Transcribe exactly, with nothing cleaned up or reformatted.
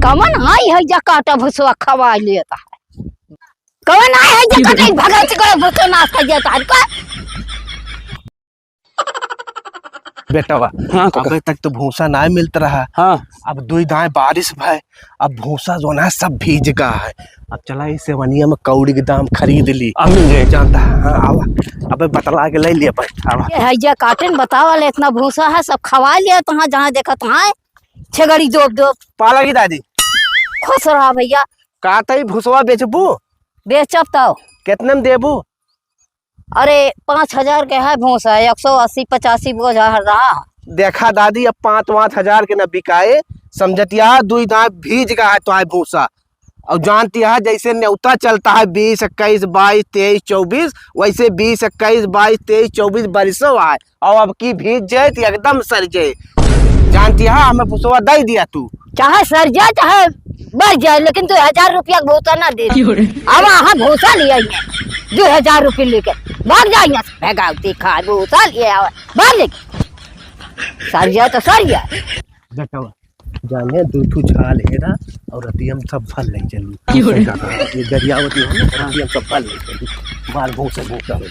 कवन आई है जे काटा भुसवा खवाइ लेत है? कवन आई है जे काटा भगत के भुसवा नास कइ देत है का? बेटवा, हाँ, काका। अबे तक तो भूसा नाहीं मिलत रहा। हाँ। अब दुइ दाएँ बारिस भय, अब भूसा जौन है सब भीज गा है। अब चला ई सेवनिया में कौड़ी के दाम खरीद ली। अब मिल जाए। जानता है, हाँ, आवा। अबे बतला के लइ लिया भाई, आवा। ये है जे काटन बतावा ले, इतना भूसा है, सब खवाइ लिया तहाँ, जहाँ देखत है, छेगड़ी दोब दोब। पाला की दादी। खुश रहा भइया। का तई भूसवा बेचबू? बेचब तउ। केतने में देबू? अरे, पाँच हजार के है भूसा, एक सौ अस्सी पचासी बोझा रहा। देखा दादी, अब पाँच वाँच हजार के न बिकाए, समझतिया, दुइ दाएँ भीज गा है तोहार भूसा। अउर जानतिया, जैसे नेवता चलता है बीस, इक्कीस, बाईस, तेईस, चउबीस, वैसे बीस, इक्कीस, बाईस, तेईस, चउबीस बरिसो आए, अउर अब की भीज जाए तो एकदम सर जाए। जानतिया, हमें भूसवा दइ दिया तू। चाहे सर जाए, चाहे बढ़ जाए, लेकिन दुइ हजार रुपया के भूसा ना दे। क्यों रे? अब अहाँ भूसा लिया ही है, दुइ हजार रुपया लेके भाग जाइए, भगावती खा भूसा लिया आवा, भाग ले। सर जाए तो सर जाए। बेटवा, जाने दू ठू झाल हेरा अउर रतिया में सब फल लइ चली। क्यों रे? ये गरियावती हो ना, रतिया में सब फल लइ चली। मार भूसा भूसा हो।